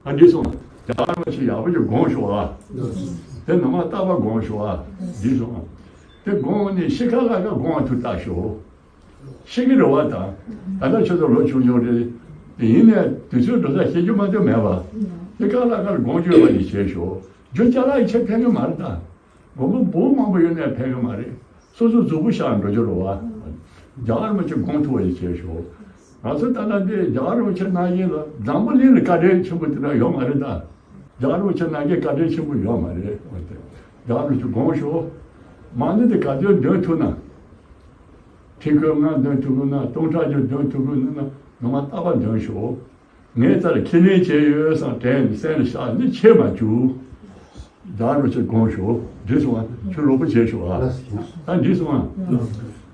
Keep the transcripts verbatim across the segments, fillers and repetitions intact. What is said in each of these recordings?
ཨ་འདི་སོང་། རྒྱ་གར་མ་ཆེ་ཡག་པོ་ཅིག་དགོངས་ཤོག་ཨ། དེ་ནང་མ་རྟག་པར་དགོངས་ཤོག་ཨ། འདི་སོང་། དེ་དགོངས་ནས་ཤི་ཁ་ལ་ཁ་དགོངས་ཐུབ་ལྟ་ཤོག། ཤི་གི་རེད་བ་དང་། ད་ལྟ་ཁྱོད་ཚོ་ལོ་ཆུང་ཆུང་རེད། དེ་ཡིན་ནའི་དུས་ཚོད་འགྲོ་ས་ཤེས་རྒྱུ་མ་གཏོགས་མེད་པ། ཤི་ཁ་ལ་ཁ་དགོངས་བཅོལ་བ་ཞིག་བྱས་ཤོག། རྒྱུ་ཅ་ལག་ཡི་ཆེད་ཕན་གི་མ་རེད་ད། མགོན་པོ་འབུམ་མང་པོ་ཡོད་ནའི་ཕན་གི་མ་རེད། སོ་སོ་གཟུགས་པོ་གཤགས་འགྲོ་རྒྱུ་རེད་བ། རྒྱ་གར་མ་ཆེ་དགོངས་ཐུབ་པ་ཞིག་བྱས་ཤོག། ང་ཚོ་ད་ལྟ་འདི་རྒྱ་གར་མ་ཆེ་ནང་བཞིན་ལ་འཛམ་བུ་གླིང་ལ་བཀའ་དྲིན་ཆེན་པོ་དེ་འདྲ་ཡོད་མ་རེད་ད། རྒྱ་གར་མ་ཆེ་ནང་བཞིན་བཀའ་དྲིན་ཆེན་པོ་ཡོད་མ་རེད། འོ་དེ་རྒྱ་གར་མ་ཆེ་དགོངས་ཤོག། མ་ཎི་དེ་ག་ཚོད་འདོན་ཐུབ་ན། ཁྲི་སྐོར་ལྔ་འདོན་ཐུབ་ན། སྟོང་ཕྲག་བརྒྱ་འདོན་ཐུབ་ན། ནང་མ་རྟག་པར་འདོན་ཤོག། ངས་རྩ་ལ་ཁས་ལེན་བྱས་ཡོད་བསམ་དྲན་ནས་སེམས་ལ་བཞག་ནས་ཆད་མ་བཅུག། རྒྱ་གར་མ་ཆེ་དགོངས་ཤོག། འགྲིག་སོང་ཨ། ཁྱོད་རོགས་པ་བྱས་ཤོག་ཨ། ད་འགྲིག་སོང་ཨ།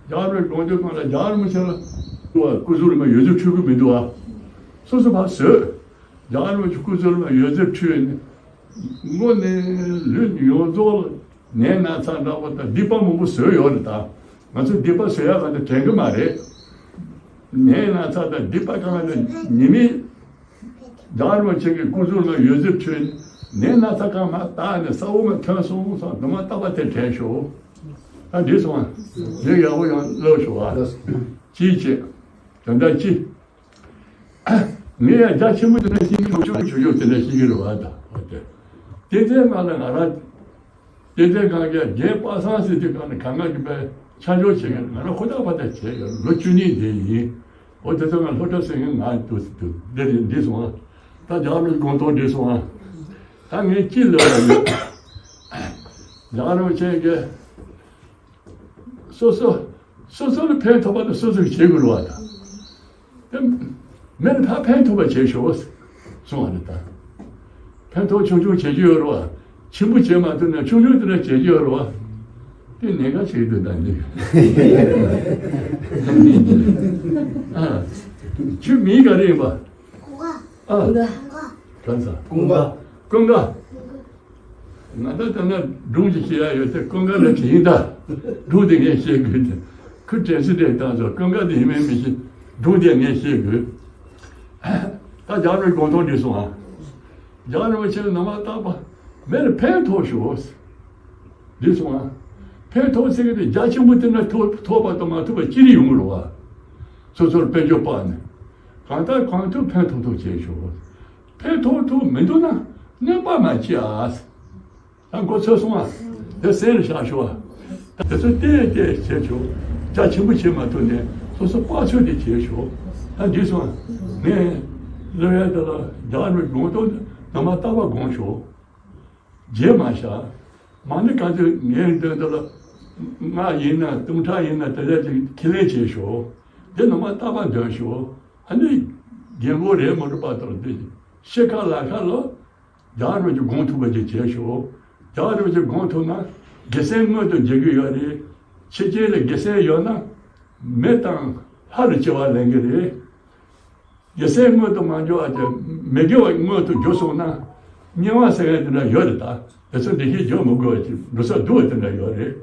རྒྱ་གར་མ་དགོངས་དོན་གང་ལ་རྒྱ་གར་མ་ཆེ་ལ་སྐུ་གཟུགས་ལ་མ་འོད་ཟེར་འཕྲོ་གི་མི་འདུག་ཨ། སོ་སོ་ཕར་བཟོས། རྒྱ་གར་མ་ཆེ་སྐུ་གཟུགས་ལ་མ་འོད་ཟེར་འཕྲོས་ནས། དངོས་གནས་ལུས་ཡོངས་རྫོགས་ལ་ནད་ན་ཚ་འདྲ་པོ་དང་སྡིག་པ་མང་པོ་བཟོས་ཡོད་རེད་ད། ང་ཚོ་སྡིག་པ་བཟོ་ཡག་ག་དེ་དྲན་གི་མ་རེད། ནད་ན་ཚ་དང་སྡིག་པ་གང་ལ་ཉི་མའི་རྒྱ་གར་མ་ཆེ་གི་སྐུ་གཟུགས་ལ་འོད་ཟེར་འཕྲོས་ནས་ནད་ན་ཚ་གང་མ་དག་ནས་ས་འོག་མ་ཐོན་སོང་སོང་དུ་མ་རྟག་པ་དེ་དྲན་ཤོག། ད་འགྲིག་སོང་ཨ། ལུས་ཡག་པོ་ཡང་ལོག་ཤོག་ཨ། ཅི་བྱེད། དོན་དག་ཅི། ངས་ཡང་རྒྱ་ཆེན་པོ་དེ་འདྲ་ཤེས་ཀྱི་མི་འདུག། ཆུང་ཆུང་ཆུང་ཆུང་དེ་འདྲ་ཤེས་ཀྱི་རེད་བ་ད། འོ་དེ། དེ་ཚོའི་ནང་ལ་ང་རང་། དེ་ཚོའི་ནང་གི་རྒན་པ་སངས་ཟེར་དུས་གང་ནས་གང་ག་གི་པའི་ཆ་འཇོག་བྱེད་མཁན་ང་རང་ཧུར་ཐག་པ་ཐག་བྱས་ཡོད། ལོ་བཅུ་གཉིས་དེ་ཡིན། འོ་དེ་ཚོ་ང་སློབ་གྲྭ་ཟེར་མཁན་ང་འདུག་འདུག་འདི་རེད། འདི་སོང་ཨ། ད་རྒྱ་གར་དགོངས་དོན་འདི་སོང་ཨ། ད་ངས་ཅི་ལབ་ཡ་ཡོད། རྒྱ་གར་ཆེན་གྱི། སོ་སོ། སོ་སོ་ལ་ཕན་ཐོགས་པ་དེ་སོ་སོ་གིས་བྱེད་དགོས་རེད་བ་དང་། དེ་མི་ལ་ཕར་ཕན་ཐོགས་པ་བྱེད་ཤོག་གསུང་བ་རེད་ད། ཕན་ཐོགས་ཆུང་ཆུང་བྱེད་རྒྱུ་ཡོད་རེད་བ། ཆེན་པོ་བྱེད་མ་ཐུབ་ན་ཆུང་ཆུང་དེ་འདྲ་བྱེད་རྒྱུ་ཡོད་རེད་བ། དེ་ནས་ག་བྱེད་འདུག་ད་འདི། ཨ། ཁྱོད་མིང་ག་རེ་ཡིན་པ། ཨ། གང་ཟེར། ཀུན་དགའ། ཀུན་དགའ། ང་ད་ལྟ་ན་སྒྲུང་ཞིག་བཤད་ཡ་ཡོད་ཚེ་ཀུན་དགའ་ལ་དྲིས་ཡིན་ད། སྒྲུང་དེ་ངས་བཤད་དགོས་ཏེ། ཁོས་དྲན་གསོ་དེ་བཏང་སོང་། ཀུན་དགའ་དེ་ཡིན་མིན་མི་ཤེས། སྒྲུང་དེ་ངས་བཤད་དགོས། ད་རྒྱ་གར་དགོངས་དོན་འགྲིག་སོང་ཨ། རྒྱ་གར་མ་ཆེ་ནང་མ་རྟག་པ་མི་ལ་ཕན་ཐོགས་ཤོག། འགྲིག་སོང་ཨ། ཕན་ཐོགས་ཟེར་གི་དེ་རྒྱ་ཆེན་པོ་དེ་འདྲ་ཐོགས་ཐོགས་པ་དང་མ་ཐོགས་པ་ཅི་རིགས་ཡོང་གི་རེད་བ། སོ་སོར་དཔལ་འབྱོར་སྤར་ནས། གང་ལྟར་གང་ཐུབ་ཕན་ཐོགས་ཐུབ་བྱེད་ཤོག། ཕན་ཐོགས་ཐུབ་མི་འདུག་ན་གནོད་པ་མ་བྱེད་ཨ། ད་མགོ་ཚོས་སོང་ཨ། དེ་སེམས་ལ་བཞག་ཤོག་ཨ། དེ་ཚོ་བལྟས་བལྟས་བྱེད་ཆོག། རྒྱ་ཆེན་པོ་བྱེད་མ་ཐུབ་ནས་སོ་སོ་དཔག་ཚོད་དེ་བྱེད་ཤོག། ད་འགྲིག་སོང་ཨ། ངས་ལོ་ཡ་དེ་ལ་རྒྱ་ནས་དགོངས་དོན་ནམ་རྟག་པར་དགོངས་ཤོག། བརྗེད་མ་བཞག། མ་ཎི་ག་ཚོད་ངས་འདོན་དེ་ལ་ལྔ་ཡིན་ན་སྟོང་ཕྲག་ཡིན་ན་དེ་ལས་ཅིག་ཁས་ལེན་བྱེད་ཤོག། འདི་ནམ་རྟག་པར་འདོན་ཤོག། ཨ་ནི་རྒན་པོ་རེད་མ་རེད་པ་དང་འདི་ཤི་ཁ་ལ་ཁ་ལ། རྒྱ་རིན་པོ་ཆེ་དགོངས་ཐུབ་པ་ཅིག་བྱས་ཤོག། རྒྱ་རིན་པོ་ཆེ་དགོངས་ཐུབ་ན་དགེ་སེམས་མངོན་དུ་འགྱུར་གྱི་ཡོད་རེད། ཕྱི་རྒྱལ་ལ་དགེ་སེམས་ཡོད་ན་མི་དང་ལྷ་ལ་སྐྱེ་བ་ལེན་གྱི་རེད། དགེ་སེམས་མངོན་དུ་མ་འགྱུར་བ་དེ་མི་དགེ་བ་མངོན་དུ་འགྱུར་སོང་ན་དམྱལ་བ་ཟེར་མཁན་དེ་འདྲ་ཡོད་རེད་ད། དེ་ཚོ་འགྲེལ་བཤད་བརྗོད་མི་དགོས་པ་ཅིག་འགྲོ་ས་སྡུག་པ་དེ་འདྲ་ཡོད་རེད།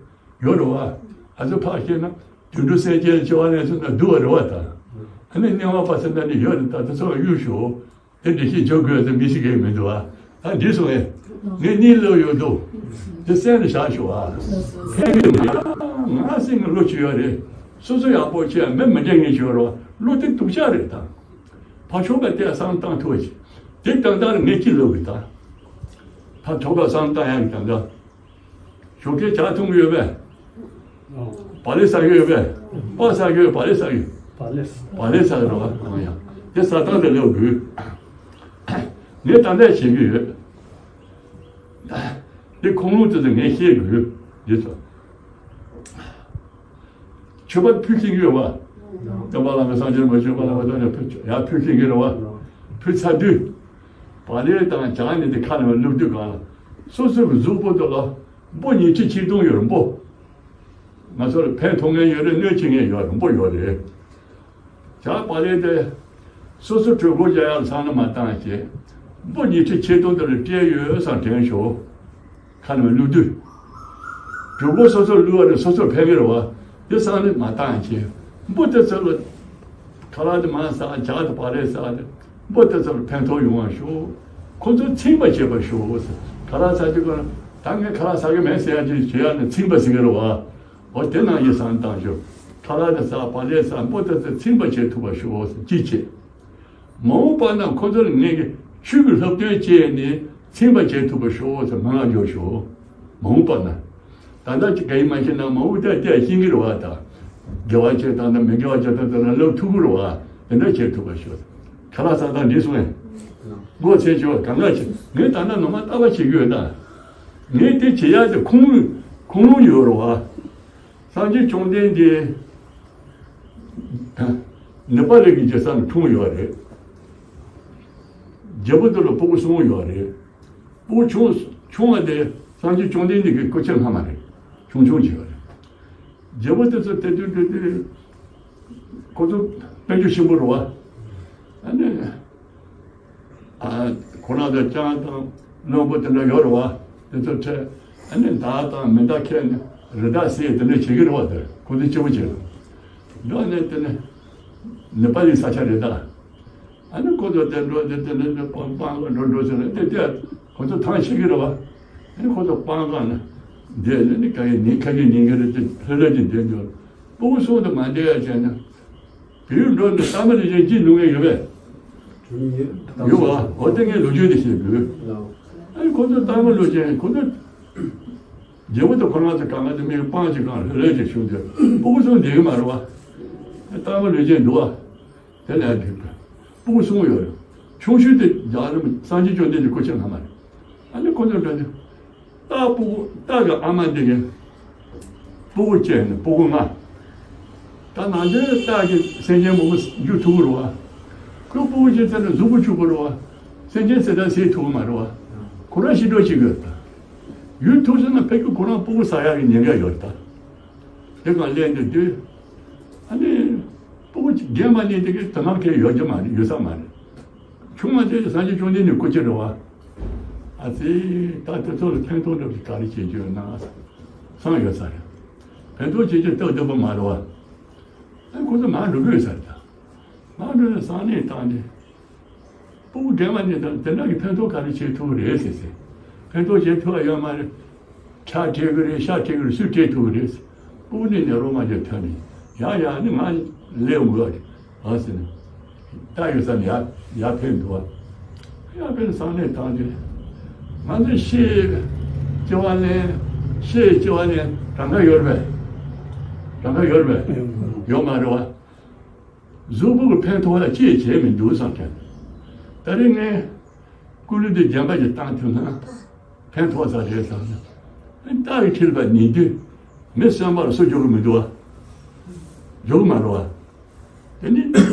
ཡོད་རེད་བ། ཨ་ཚོ་ཕར་བཤད་ན་དུད་འགྲོ་སེམས་ཅན་ལ་སྐྱེ་བ་ལེན་སོང་ན་སྡུག་པ་རེད་བ་ད། ཨ་ནི་དམྱལ་བ་པ་ཚོ་འདྲ་ནི་ཡོད་རེད་ད། དེ་ཚོ་ལ་གཡུག་ཞོག། དེ་འདྲ་ཞིག་འཇོག་དགོས་ཟེར་མི་ཞིག་གིས་མི་འདུག་ཨ། ད་འདི་སོང་ཨེ། ངས་གཉིད་ལོག་ཡོད་འདུག། དེ་སེམས་ལ་བཞག་ཤོག་ཨ། ཕན་གི་མི་འདུག། ང་སེམས་ཀྱི་བློ་ཅིག་ཡོད་རེད། སོ་སོ་ཡག་པོ་བྱས་མི་མི་འདྲ་ངེས་ཤོར་རོགས། བློ་དེ་སྡུག་ཅག་རེད་ད། ཕར་ཕྱོགས་པ་དེ་བསམ་བཏང་ཐུབ་ཅིག། དེ་ཏན་ཏན་ངས་གཉིད་ལོག་གི་ད། ཕར་ཕྱོགས་པ་བསམ་བཏང་ཡག་གི་ད་ད། ཞོགས་ཀས་ཇ་འཐུང་གི་ཡོད་པས། བག་ལེབ་ཟ་གི་ཡོད་པས། སྤགས་ཟ་གི་ཡོད། བག་ལེབ་ཟ་གི་ཡོད། བག་ལེབ་ཟ། བག་ལེབ་ཟ་གི་རེད་བ། ཨང་ཡ། དེ་ཟ་སྟངས་དེ་ལེགས་དགོས། ངས་ད་ལྟ་བྱེད་ཀྱི་ཡོད། དེ་ཁུངས་ལུང་དེ་ཚོ་ངས་བཤད་དགོས། འདི་ཚོ། མཆོད་པ་ཕུལ་ཤེས་ཀྱི་ཡོད་པ། སྟོན་པ་བླ་མེད་སངས་རྒྱས་མ་བྱོན་པ་ལ་བ་དང་ཡང་ཕུལ་ཡང་ཕུལ་ཤེས་ཀྱི་རེད་བ། ཕུལ་ཚར་དུས། བག་ལེབ་དང་ཇ་ནི་དེ་ཁ་ནས་བླུགས་དུས་གང་ལ། སོ་སོ་གི་གཟུགས་པོ་དེ་ལ་འབུ་ཉི་ཁྲི་ཆིག་སྟོང་ཡོད་རེད་འབུ། ང་ཚོ་ལ་ཕན་ཐོགས་མཁན་ཡོད་རེད། གནོད་བྱེད་མཁན་ཡོད་རེད། འབུ་ཡོད་རེད། ཇ་བག་ལེབ་དེ་སོ་སོ་གྲོད་ཁོག་རྒྱག་ཡག་ལ་བསམ་བློ་མ་བཏང་བྱས། འབུ་ཉི་ཁྲི་ཆིག་སྟོང་དེ་ལ་སྤྲད་ཡོད་བསམ་དྲན་ཤོག། ཁ་ནས་བླུགས་དུས། གྲོད་ཁོག་སོ་སོར་བླུགས་པ་ནི་སོ་སོར་ཕན་གྱི་རེད་བ། དེ་བསམ་བློ་མ་བཏང་བྱས། འབུ་དེ་ཚོ་ལ་ཁ་ལག་དེ་མར་ཟ། ཇ་དང་བག་ལེབ་ཟ་སྟེ། འབུ་དེ་ཚོ་ལ་ཕན་ཐོགས་ཡོང་བ་ཤོག། ཁོ་ཚོ་ཚིམ་པར་བྱེད་པར་ཤོག་ཁ་ལག་ཟ་དུས་ཀ་ད་ངས་ཁ་ལག་ཟ་གི་མེད་ཟེར་ཡ་ཅིག་བྱེད་ཡ་ནི་ཚིམ་པ་ཟེར་གི་རེད་བ། འོ་དེ་ནང་བཞིན་བསམ་བཏང་ཤོག་ཁ་ལག་དེ་ཟ་བག་ལེབ་ཟ་འབོ་ཏོག་ཙམ་ཚིམ་པར་བྱེད་ཐུབ་པར་ཤོག་ཅི་བྱེད། མ་འོངས་པ་ན་ཁོ་ཚོ་ལ་ངས་ཀྱི་ཆོས་ཀྱི་སློབ་སྟོན་བྱས་ནས་ཚིམ་པར་བྱེད་ཐུབ་པར་ཤོག་ཟེར་སྨོན་ལམ་རྒྱོབ་ཤོག་མ་འོངས་པ་ན། ད་ལྟ་ག་ཡིན་མ་ཤེས་ན་མ་འོངས་ཏེ་ཏེ་ཤེས་ཀྱི་རེད་བ་ད། དགེ་བ་བྱེད་སྟངས་དང་མི་དགེ་བ་བྱེད་སྟངས་དེ་ལ་ལབ་ཐུབ་ཀྱི་རེད་བ། དེ་འདྲ་བྱེད་ཐུབ་པར་ཤོག་ཁ་ལག་ཟ་སྟངས་འདི་སོང་ངས། མགོ་ཚོས་ཤོག་གང་ག་བྱེད་ངས་ད་ལྟ་ནང་མ་ལྟ་བ་བྱེད་ཀྱི་ཡོད་ད། ངས་དེ་བྱེད་ཡག་དེ་ཁུངས་ལུང་ཁུངས་ལུང་ཡོད་རེད་བ། སངས་རྒྱས་བཅོམ་ལྡན་འདས་ནེ་པ་ལི་གི་རྒྱལ་ས་ནས་འཁྲུངས་ཡོད་རེད། རྒྱལ་པོ་དེ་ལ་སྤུ་གུ་གསུམ་ཡོད་རེད། སྤུ་གུ་ཆུང་ཆུང་བ་དེ་སངས་རྒྱས་བཅོམ་ལྡན་འདས་ཀྱི་སྐུ་ཕྱྭ་སྔ་མ་རེད། ཆུང་ཆུང་ཅིག་ཡོད་རེད། རྒྱལ་པོ་དེ་ཚོ་དེ་དུས་དེ་དུས་ཁོ་ཚོ་དཔལ་འབྱོར་ཆེན་པོ་རེད་བ། ཨ་ནི། ཨ། ཁོ་རང་ཚོ་སྤྱང་དང་བློན་པོ་དེ་འདྲ་ཡོད་རེད་བ། དེ་ཚོ་ཁྲིད་ཨ་ནི་མདའ་དང་མེ་མདའ་ཁྱེར་ནས་རི་དྭགས་བསད་དེ་འདྲ་བྱེད་ཀྱི་རེད་བ། དེ་ཁོ་ཚོ་སྐྱིད་པོ་བྱེད་རེད། འགྲོ་ནས་དེ་ནས་ནེ་པ་ལི་ས་ཆ་རེད་ད། ཨ་ནི་ཁོ་ཚོ་དེ་འགྲོ་དེ་དེ་ནས་དེ་སྤང་སྤང་འགྲོ་འགྲོ་ཟེར་ནས་དེ་དེ་ཁོ་ཚོ་ཐང་ཆད་ཀྱི་རེད་བ། ཨ་ནི་ཁོ་ཚོ་སྤང་སྒང་ནས་བསྡད་ནས་ནི་ག་ཡེ་ཉིན་ཁ་ཅིག་ཉིན་གྱི་རེད་དེ་ལྷོད་ལྷོད་ཀྱིས་བསྡད་འགྲོ། སྤུ་གུ་གསུམ་དུ་མ་འདྲེས་ཡ་བྱས་ན། བོད་ཡུལ་འགྲོ་ནས་ལྟ་མ་ལས་གཞན་ཅི་ལུང་ཡ་ཡོད་པས། ཡོད་བ། འོ་དེ་ངས་ལོ་རྒྱུས་དེ་བཤད་དགོས། ཨ་ཁོ་ཚོ་ལྟ་མ་ལུས་ཅན་ཁོ་ཚོ། རྒྱལ་པོ་དང་ཁོ་རང་ཚོ་གང་ག་དེ་མིའི་སྤང་ཅིག་གང་ལྷོད་ལྷོད་ཅིག་བྱུང་ཚེ་སྤུ་གུ་གསུམ་བསྡད་ཀྱི་མ་རེད་བ། ལྟ་མ་ལུས་ཅན་འདུག་བ། དེ་ལས་འདུག་པས། སྤུ་གུ་གསུམ་ཡོད་རེད། ཆུང་ཤོས་དེ་རྒྱལ་རིམ་སངས་རྒྱས་བཅོམ་ལྡན་འདས་སྐུ་ཕྱྭ་སྔ་མ་རེད། ཨ་ནི་ཁོ་ཚོ་འདྲ་ནི། སྟག་སྤུ་གུ་སྟག་གི་ཨ་མ་འདི་གིས་སྤུ་གུ་སྐྱེས་ནས་སྤུ་གུ་ལྔ། ད་ནང་ཆེན་སྟག་གི་སེམས་ཅན་མང་པོ་འཇུ་ཐུབ་ཀྱི་རེད་བ། ཁོས་སྤུ་གུ་སྐྱེས་ཚར་ནས་གཟུགས་པོ་ཕྱུག་པོ་རེད་བ། སེམས་ཅན་ཟེར་ད་ཟེར་ཐུབ་ཀྱི་མ་རེད་བ། ཁོ་རང་ཤི་འགྲོ་ཞིག་ཡོད་ད། ཡུལ་ཐུག་སོང་ན་ཕ་གི་ཁོ་རང་སྤུ་གུ་ཟ་ཡག་གི་ཉེན་ཁ་ཡོད་ད། དེ་གང་ལས་འདི་དུས། ཨ་ནི། སྤུ་གུ་རྒན་མ་ནི་དེ་གི་དོ་སྣང་གལ་ཡོད་ཀྱི་མ་རེད་ཡོད་ས་མ་རེད། ཆུང་མ་དེ་སངས་རྒྱས་བཅོམ་ལྡན་འདས་སྐུ་ཕྱྭ་རེད་བ། ཨ་ཙི། ད་དེ་ཚོ་ལ་ཕན་ཐོགས་འདྲ་བ་ཞིག་ག་རེ་བྱེད་རྒྱུ་ཡོད་ན། བསམ་ཡོད་ས་རེད། ཕན་ཐོགས་བྱེད་རྒྱུ་སྟབས་བདེ་པོ་མ་རེད་བ། ཨ་ཁོ་ཚོ་མར་འགྲོ་གི་ཡོད་ས་རེད་ད། མར་འགྲོ་ནས་བསམ་གནས་བཏང་ནས། སྤུ་གུ་རྒན་མ་ནི་དང་དེ་འདྲ་གི་ཕན་ཐོགས་ག་རེ་བྱེད་ཐུབ་ཀྱི་རེད་ཟེར་ཟེར། ཕན་ཐོགས་བྱེད་ཐུབ་ཡ་ཡོད་མ་རེད། ཁྲག་སྤྲད་ཀྱི་རེད་ཤ་སྤྲད་ཀྱི་རེད་སུས་སྤྲད་ཐུབ་ཀྱི་རེད་ཟེར། སྤུ་གུ་ནི་ནད་རོ་མ་བྱེད་ཐོན་ནས་ཡ་ཡ་ནི་ང་ལས་འོང་གི་ཨ་ཟེར་ནས། ད་ཡོད་ས་ནས་ཡ་ཡ་ཕན་འདུག་བ། ཡ་ཕན་བསམ་གནས་བཏང་རྗེས། ང་ཚོས་ཤེས་སྐྱེ་བ་ལེན་ཤེས་སྐྱེ་བ་ལེན་གྲངས་ཀ་ཡོད་རེད་པས། གྲངས་ཀ་ཡོད་རེད་པས། ཡོད་མ་རེད་བ། གཟུགས་པོ་གི་ཕན་ཐོགས་ལ་ཅི་ཡང་བྱས་མི་འདུག་བསམ་ཀྱང་། ད་རེས་ངས་ཀུ་ལུ་འདི་རྒྱན་པ་ཅིག་བཏང་ཐུབ་ན་ཕན་ཐོགས་ས་རེད་བསམ་ན། སྟག་གི་ཁྲིད་པ་ཉིན་དུས་མི་གསོན་པོར་སུ་འཇོག་གི་མི་འདུག་བ། འཇོག་གི་མ་རེད་བ། དེ་ནི་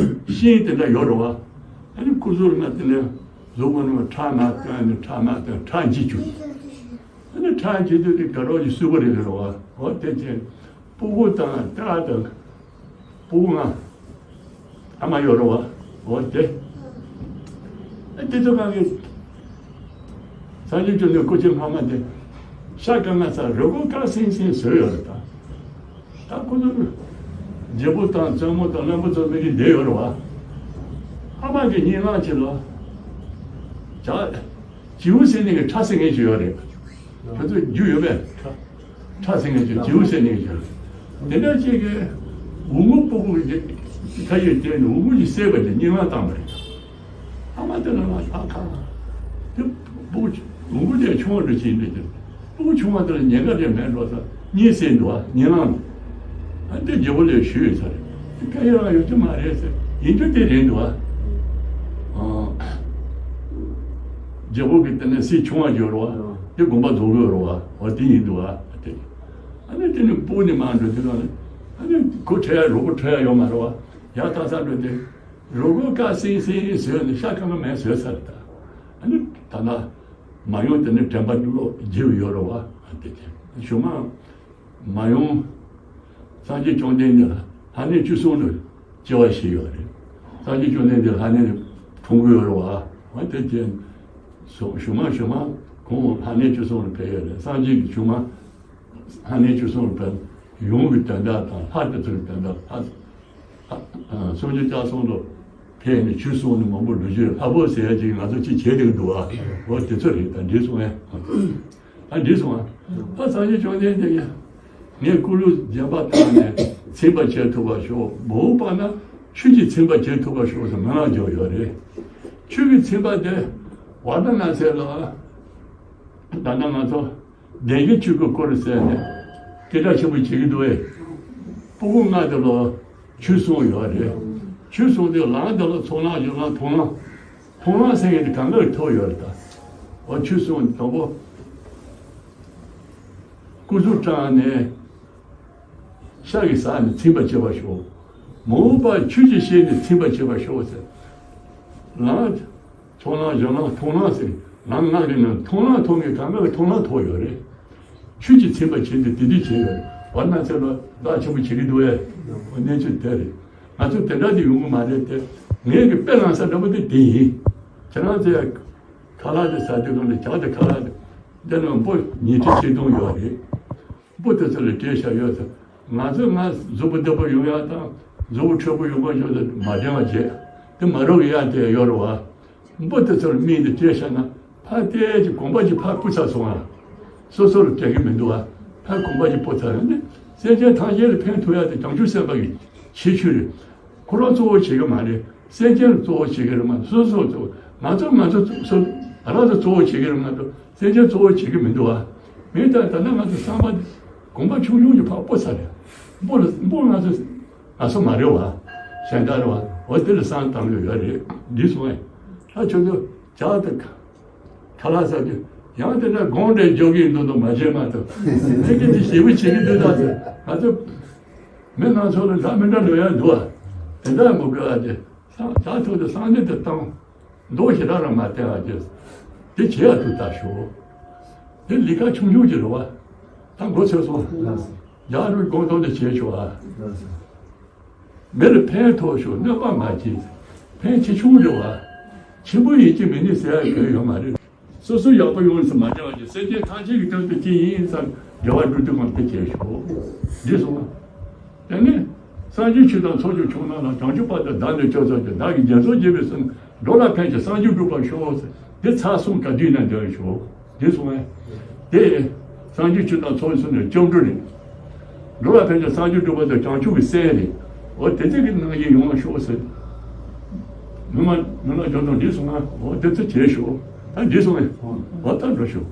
ཤིང་དེ་འདྲ་ཡོད་རེད་བ། ཨ་ནི་སྐུ་གཟུགས་ལ་དེ་ནས་གཟུགས་པོ་ནང་ཁྲག་མར་བཏོན་ནས་ཁྲག་མར་བཏོན་ཁྲག་འཇིབ་བཅུག་ཨ་ནི་ཁྲག་འཇིབ་དུས་དེ་དགའ་རོགས་ཀྱི་སུས་པ་རེད་རེད་བ། འོ་དེ་བྱས་སྤུ་གུ་དང་སྟག་དང་། སྤུ་གུ་ལྔ། ཨ་མ་ཡོད་རེད་བ། འོ་དེ། ཨ་དེ་ཚོ་གང་གི། སངས་རྒྱས་བཅོམ་ལྡན་སྐུ་ཕྱྭ་སྔ་མ་དེ། ཤ་ཁ་ང་ཚ་རུས་ཁོག་དཀར་སིང་སིང་བཟོས་ཡོད་རེད་ད། ད་ཁོ་ཚོ། རྒྱལ་པོ་དང་བཙུན་མོ་དང་བློན་པོ་ཚོ་མི་གི་བསྡད་ཡོད་རེད་བ། ཨ་མ་གི་སྙིང་ལག་ཅིག་ལ། བྱ། བྱིའུ་ཟེར་ནི་གི་ཁྲ་ཟེར་མཁན་ཅིག་ཡོད་རེད། ཁྱོད་ཚོ་རྒྱུས་ཡོད་པས། ཁྲ་ཟེར་མཁན་ཅིག་བྱིའུ་ཟེར་ནི་གི་ཅིག་དེ་འདྲ་ཅིག་གི་འུ་གུ་སྤུ་གུ་གི་ཁ་ཡོད་དེ་ནི་འུ་གུ་ཅིག་བསད་པ་དེ་སྙིང་ལ་བཏང་བ་རེད། ཨ་མ་དེ་ལ་ང་ཨ་ཁ། དེ་སྤུ་གུ་འུ་གུ་དེ་ཆུང་བ་འདྲ་ཅིག་འདྲ་ཅིག་སྤུ་གུ་ཆུང་བ་དེ་ལ་ཉེན་ཁ་དེ་མེད་འགྲོ་ས་གཉིད་སད་འདུག་ཨ་ཉིན་ལངས་འདུག་ཨ་དེ་རྒྱལ་པོ་ལས་ཞུས་ཡོད་ས་རེད། དེ་སྐད་ཡོད་རང་ཡོད་ཀྱི་མ་རེད་ཟེར་ཡིན་རྒྱུ་དེ་རེད་འདུག་ཨ། རྒྱལ་པོ་གི་དེ་ནས་སྲས་ཆུང་བ་ཡོད་རེད་བ། དེ་དགོངས་པ་རྫོགས་ཡོད་རེད་བ། འོ་དེ་ཡིན་འདུག་ཨ་དེ། ཨ་ནི་དེ་ནི་སྤུ་ནི་མ་འགྲོ་དུས་ལ་ནི། ཨ་ནི་ཁོ་ཁྲལ་ཡ་རོགས་པ་ཁྲལ་ཡ་ཡོད་མ་རེད་བ། ཡ་ད་ས་འགྲོ་དེ། རོགས་པ་ཀ་སིང་སིང་བཟོས་ནས་ཤ་ཁ་མ་མེད་བཟོས་ཚར་ད། ཨ་ནི་ད་ལྟ། མ་ཡོང་དེ་ནི་དྲན་པ་བློ་བརྗེ་བ་ཡོད་རེད་བ། ཨ་དེ་དེ་ཞུ་མ། མ་ཡོང་། སངས་རྒྱས་བཅོམ་ལྡན་འདས་ལ་ལྷ་གནས་བཅུ་གསུམ་ལ་སྐྱེ་བ་བཞེས་ཡོད་རེད། སངས་རྒྱས་བཅོམ་ལྡན་འདས་ལྷ་གནས་ལ་འཁྲུངས་ཀྱི་ཡོད་རེད་བ། འོ་དེ་བྱས། སོ་ཞུ་མ་ཞུ་མ་ཁོང་ལྷ་གནས་བཅུ་གསུམ་ལ་ཕེབས་ཡོད་རེད། སངས་རྒྱས་ཀྱི་ཞུ་མ། ལྷ་གནས་བཅུ་གསུམ་ལ་ཕེབས་ཡོང་གི་དོན་དག་དང་ལྷ་དེ་ཚོའི་དོན་དག་ལྷ། ལྷ། སངས་རྒྱས་བཅུ་གསུམ་ལ། ཕེབས་ནས་ཆོས་གསུངས་ནས་མང་པོ་ལོ་རྒྱུས་ལྷག་པོ་ཟེར་ཡ་ཅིག་ང་ཚོ་ཅིག་བྱས་བསྡད་འདུག་ཨ། འོ་དེ་ཚོ་རེད། ད་འགྲིག་སོང་ཨེ། ད་འགྲིག་སོང་ཨ། ད་སངས་རྒྱས་བཅོམ་ལྡན་འདས་ཀྱིས་ངས་ཀུ་ལུ་བརྒྱ་པ་བཏང་ནས་ཚིམ་པར་བྱེད་ཐུབ་པར་ཤོག་མ་འོངས་པ་ན་ཆོས་ཀྱིས་ཚིམ་པར་བྱེད་ཐུབ་པར་ཤོག་ཟེར་མན་ངག་བརྗོད་ཡོད་རེད། ཆོས་ཀྱིས་ཚིམ་པ་དེ་ཝཱ་ར་ཎ་སི་ལ་ད་ལྟ་ང་ཚོ་བདེན་བཞིའི་ཆོས་ཀྱི་སྐོར་ཟེར་ནས་སྐད་གྲགས་ཆེན་པོ་བྱེད་ཀྱི་འདུག་ཨེ། སྤུ་གུ་ལྔ་དེ་ལ་ཆོས་གསུངས་ཡོད་རེད། ཆོས་གསུངས་དུས་ལམ་དེ་ལ་ཚོགས་ལམ་སྦྱོར་ལམ་མཐོང་ལམ། མཐོང་ལམ་ཟེར་མཁན་དེ་གང་ག་ཐོབ་ཡོད་རེད་ད། འོ་ཆོས་གསུངས་དང་པོ། སྐུ་གཟུགས་བཀྲམ་ནས། ཤ་གིས་ཟ་ནས་ཚིམ་པར་བྱེད་པར་ཤོག་མ་འོངས་པར་ཆོས་ཀྱིས་བཤད་ནས་ཚིམ་པར་བྱེད་པར་ཤོག་ཟེར། ལམ། ཚོགས་ལམ་སྦྱོར་ལམ་མཐོང་ལམ་ཟེར། ལམ་ལྔ་གི་ནང་མཐོང་ལམ་ཐོབ་མཁན་གང་ག་གི་མཐོང་ལམ་ཐོབ་ཡོད་རེད། ཆོས་ཀྱིས་ཚིམ་པར་བྱེད་དེ་དེ་འདྲ་བྱས་ཡོད་རེད། ཝཱ་ར་ཎ་སི་ལ་རླབས་ཆེན་པོ་བྱེད་ཀྱི་འདུག་ཨེ། གནས་ཚུལ་དེ་རེད། ང་ཚོ་དེ་འདྲ་དེ་ཡོང་གི་མ་རེད་དེ། ངས་ཀྱི་དཔེ་བླངས་ས་འདྲ་པོ་དེ་དེ་ཡིན། ཁྱེད་རང་ཚོས་ཁ་ལག་དེ་ཟ་དུས་གང་དུ་ཇ་དེ་ཁ་ལག་དེ་འདི་ནང་འབུ་ཉིས་ཁྲི་ཆིག་སྟོང་ཡོད་རེད། འབུ་དེ་ཚོ་ལ་སྤྲད་བཞག་ཡོད་ཚེ། ང་ཚོས་ང་གཟུགས་པོ་བདེ་པོ་ཡོང་ཡག་དང་གཟུགས་པོ་འཕྲོད་པོ་ཡོང་བ་ཞོག་ཚེ་མ་བདེ་བ་བྱེད། དེ་མ་རུག་ཡག་དེ་ཡོད་རེད་བ། འབུ་དེ་ཚོ་ལ་སྨན་དེ་སྤྲད་བཞག་ན་ཕར་བལྟས་ཀྱི་གོམ་པ་གཅིག་ཕར་སྤུ་ཚར་སོང་ང་། སོ་སོ་ལ་སྤྲད་ཀྱི་མི་འདུག་བ། ཕར་གོམ་པ་གཅིག་སྤུ་ཚར་ཡོང་དུས་སེམས་ཅན་ཐམས་ཅད་ལ་ཕན་ཐོགས་ཡག་དེ་བྱང་ཆུབ་སེམས་དཔའ་གི་ཁྱད་ཆོས་རེད། ཁོ་རང་གཙོ་བོ་བྱེད་ཀྱི་མ་རེད། སེམས་ཅན་ལ་གཙོ་བོ་བྱེད་ཀྱི་རེད་མ་གཏོགས་སོ་སོ་གཙོ་བོ། ང་ཚོ་ང་ཚོ་སོ་རང་ཚོ་གཙོ་བོ་བྱེད་ཀྱི་རེད་མ་གཏོགས་སེམས་ཅན་གཙོ་བོ་བྱེད་ཀྱི་མི་འདུག་བ། མི་ལྟར་ད་ལྟ་ང་ཚོ་བསམ་པ་དེ་གོམ་པ་ཆུང་ཆུང་གི་ཕར་སྤོ་ཚར་རེད། སྤོ་ལ་སྤོ་ང་ཚོ་ང་ཚོ་མ་རེད་བ། གཞན་དག་རེད་བ། འོ་དེ་ལ་བསམ་བཏང་ཡོད་ཡོད་རེད། འདི་སོང་ངས་ད་ཁྱོད་ཚོ་ཇ་དང་ཁ་ལག་ཟ་དུས་ཡང་དེ་འདྲ་དགོངས་འགྲེལ་འཇོག་གི་འདུག་འདུག་མ་བྱེད་མ་ཐུབ། དེ་གི་དེ་ཞེ་པོ་བྱེད་ཀྱི་འདུག་ད་ཚོད་ང་ཚོ་མི་སྣ་ཚོགས་ལ་འདྲ་མི་འདྲ་འགྲོ་ཡ་འདུག་ཨ། དེ་འདྲ་མི་དགོས་ཨ། དེ་ས་ཇ་ཐུག་དེ་སང་ཉིན་དེ་བཏང་། མདོག་ཞེ་དྲག་རང་མ་བསྟན་ཨ། དེ་དེ་བྱེད་ཡ་ཐུག་ད་ཞུ། དེ་ལས་ཀ་ཆུང་ཆུང་ཅིག་རེད་བ། ད་མགོ་ཚོས་སོང་། ཇ་རུ་དགོང་དོན་དེ་བྱེད་ཆོག་ཨ། མི་ལ་ཕན་ཐོགས་ཤོག་གནོད་པ་མ་བྱེད། ཕན་ཆེ་ཆུང་རེད་བ། ཆེན་པོ་ཡིན་གཅིག་མིན་གཉིས་ཟེར་ཡ་གང་ཡོད་མ་རེད། སོ་སོ་ཡག་པོ་ཡོང་ཟེར་མ་བྱ་བ་ཅིག་སེམས་ཅན་ཐམས་ཅད་ཀྱི་དོན་དུ་ཅི་ཡིན་ཙང་དགེ་བ་སྒྲུབ་དུས་གང་དེ་བྱས་ཤོག་འདི་སོང་ང་། དེ་ནས་སངས་རྒྱས་ཆོས་དང་ཚོགས་ཀྱི་མཆོག་རྣམས་ལ། བྱང་ཆུབ་བར་དུ་བདག་ནི་སྐྱབས་སུ་མཆི། བདག་གིས་སྙན་སེང་རྒྱས་པའི་གསུང་། འགྲོ་ལ་ཕན་ཕྱིར་སངས་རྒྱས་འགྲུབ་པར་ཤོག་འདི་ཚར་སོང་ག་དུས་ན་འདོན་ཤོག་འདི་སོང་ངས། དེ་སངས་རྒྱས་ཆོས་དང་ཚོགས་གསུམ་ནས་སྐྱབས་འགྲོ་རེད། འགྲོ་ལ་ཕན་ཕྱིར་སངས་རྒྱས་འགྲུབ་པ་དང་བྱང་ཆུབ་ཀྱི་སེམས་རེད། འོ་དེ་ཚོ་གི་སྣང་བཞིན་ཡོང་བ་ཤོག་ཟེར། མི་མ་མི་མ་འཇོན་ཐང་འདི་སོང་ང་། འོ་དེ་ཚོ་བྱས་ཤོག་ད་འདི་སོང་ངས། འོ་ད་འགྲོ་ཤོག